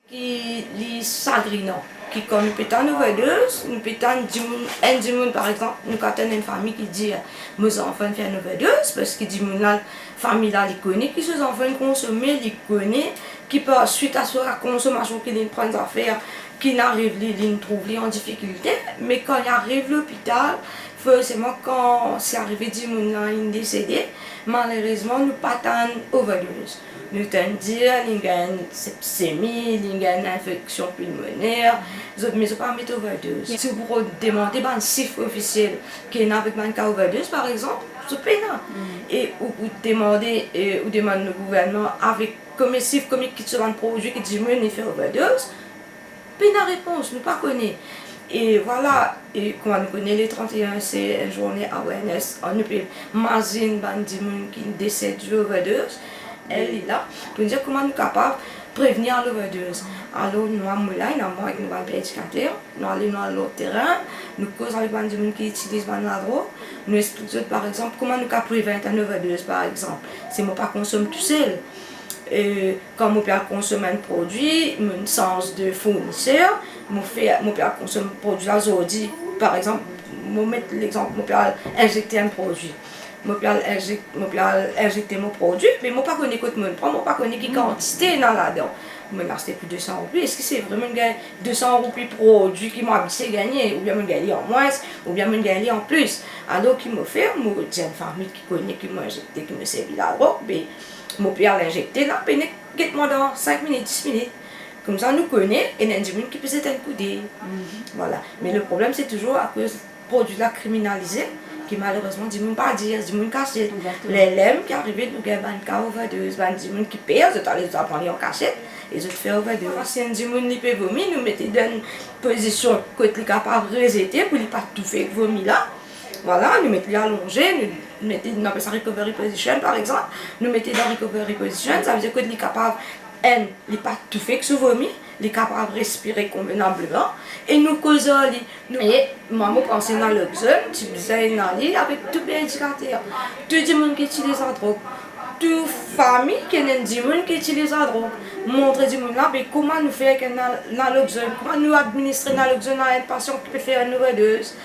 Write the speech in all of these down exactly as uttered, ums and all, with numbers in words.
Ki li sagrinan, ki kan nou pe tann overdose, nou pe tann dimoun, enn dimoun, par exanp, nou kapav tann enn fami ki dir, "Mo zanfan inn fer enn overdose," parski dimoun la, fami la, li kone ki so zanfan inn konsome, li kone ki par swit a so konsomasion ki linn pran zafer, ki'nn ariv li, linn trouv li an difikilte, me kan li ariv lopital, forseman, kan se arive dimoun la inn desede, malerezman, nou pa tann overdose. Nou tann dir, linn gagn sepsemi, linn gagn infeksion pilmoner, zot, me zot pa met overdose. Si ou pou demande bann sif ofisiel ki ena avek bann ka overdose, par exanp, zot pena. E ou pou demande, e ou demann nou gouvernman avek konbien sif, konbien kit so bann prodwi ki dimoun inn fer overdose, pena repons, nou pa kone. E vwala, e kouma nou kone, le trant-e-enn se enn zourne awareness, an nou pe mazinn bann dimoun ki desed di overdose, e li la, pou nou dir kouma nou kapav prevenir l'overdose. Alor, nou, mwa, mwa la, ena mwa ek nou bann pe edikater, nou ale, nou al lor terin, nou koz avek bann dimoun ki itiliz bann ladrog, nou explik zot, par exanp, kouma nou kapav prevent enn overdose, par exanp, si mo pa konsom tousel. E, kan mo pe al konsom enn prodwi, mo sanz de fourniser, mo fer, mo pe al konsom prodwi la zordi, par exanp, mo met lexanp, mo pe al inzekte enn prodwi. Mo pe al inzek-, mo pe al inzekte mo prodwi, me mo pa kone kot mo'nn pran, mo pa kone ki kantite ena ladan. Mo'nn aste pou de san roupi, eski se vre mo'nn gagn de san roupi prodwi ki mo abitie gagne, oubien mo'nn gagn li an mwins, oubien mo'nn gagn li an plis? Alor ki mo fer, mo dir enn fami ki kone ki mo inzekte, ki mo servi ladrog, be mo pe al inzekte la, be nek get mwa dan sink minit, dis minit. Koumsa nou kone, ena enn dimoun ki pe zet enn koudey. Vwala. Me le problem, se touzour akoz prodwi la kriminalize, ki malerezman dimoun pa dir, dimoun kasiet. Exactement. Lerla mem ki arive, nou gagn bann ka overdose, bann dimoun ki per, zot ale, zot al pran li an kasiet, e zot fer overdose. Si enn dimoun li pe vomi, nou met li dan enn pozision kot li kapav rezete pou li pa toufe ek vomi la. Vwala, nou met li alonze, nou met li, nou apel sa recovery position, par exanp. Nou met li dan recovery position, savedir kot li kapav, enn, li pa toufe ek so vomi, li kapav respire konvenableman, e nou koz ar li. Nou, e mwa, mo panse naloxone ti bizin ena li avek tou be edikater, tou dimoun ki itiliz ladrog, tou fami ki ena enn dimoun ki itiliz ladrog, montre dimoun la, be kouma nou fer ek enn nal-, naloxone, kouma nou administre naloxone a enn pasian ki pe fer enn overdose.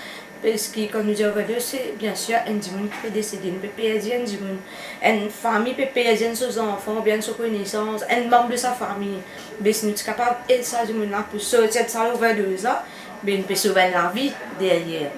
Parski kan nou dir overdose, se, biensir, enn dimoun ki pe desede, nou pe perdi enn dimoun. Enn fami pe perdi enn so zanfan, oubien enn so konesans, enn manb de sa fami. Be si nou ti kapav ed sa dimoun la pou sorti de sa overdose la, be nou pe sov enn lavi deryer.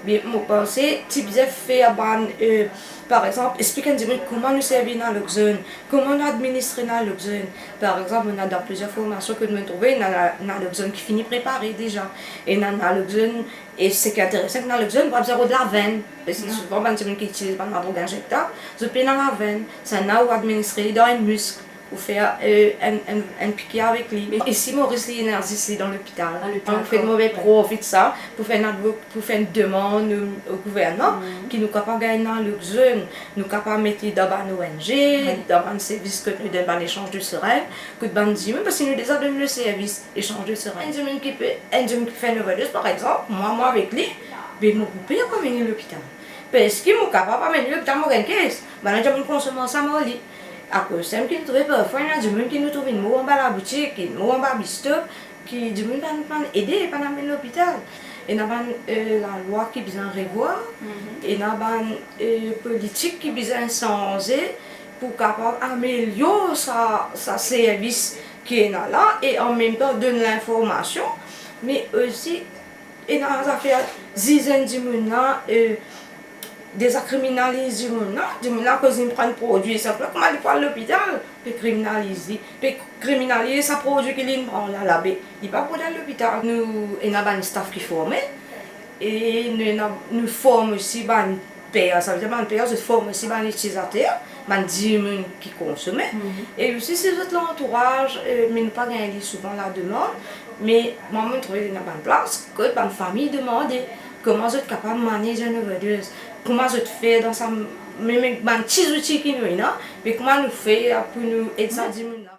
Be mo panse, ti bizin fer bann, e, par exanp, explik enn dimoun kouma nou servi naloxone, kouma nou administre naloxone. Par exanp, nou ena dan plizier formasion kot mo'nn trouve, ena na-, naloxone ki fini prepare deza. Ena naloxone, e seki interesan, naloxone pa bizin rod lavenn. Parski souvan bann dimoun ki itiliz bann ladrog inzektab, zot pena lavenn. Sannla ou administre li dan enn misk, ou fer, e, enn, enn, enn pikir avek li. Me isi Moris, li ena zis li dan lopital. Dan lopital, dakor. Anfet, mo pe profit sa pou fer enn advo-, pou fer enn demann o, o gouvernman, ki nou kapav gagn naloxone, nou kapav met li dan bann O N G, dan bann servis kot nou donn bann esanz de sereng, kot bann dimoun, parski nou deza donn le servis esanz de sereng. Enn dimoun ki pe, enn dimoun ki fer enn overdose, par exanp, mwa, mwa avek li, be mo pou pe amenn li lopital. Parski mo kapav amenn li lopital, mo gagn kes. Bann dimoun konsom ansam ar li. Akoz samem ki nou trouve parfwa, ena dimoun ki nou trouv inn mor anba laboutik, inn mor anba bistop, ki dimoun pa'nn, pa'nn ede, pa'nn amenn lopital. Ena bann, e, lalwa ki bizin revwar, ena bann, e, politik ki bizin sanze pou kapav amelior sa, sa servis ki ena la, e anmemtan donn linformasion, me osi ena zafer zizenn dimoun la, e, deza kriminaliz dimoun la, dimoun la akoz linn pran prodwi, sa fer kouma li pou al lopital, pe kriminaliz li, pe kriminaliz sa prodwi ki linn pran la, la be, li pa pou al lopital. Nou ena bann staff ki forme, e nou ena, nou form osi bann per, savedir bann per, zot form osi bann itilizater, bann dimoun ki konsome, e osi si zot lantouraz, e, me nou pa gagn li souvan lademann, me mwa, mo trouve ena bann plas kot bann fami demande kouma zot kapav manage enn overdose, kouma zot fer dan sa, mem ek bann ti zouti ki nou ena, me kouma nou fer pou nou ed sa dimoun la.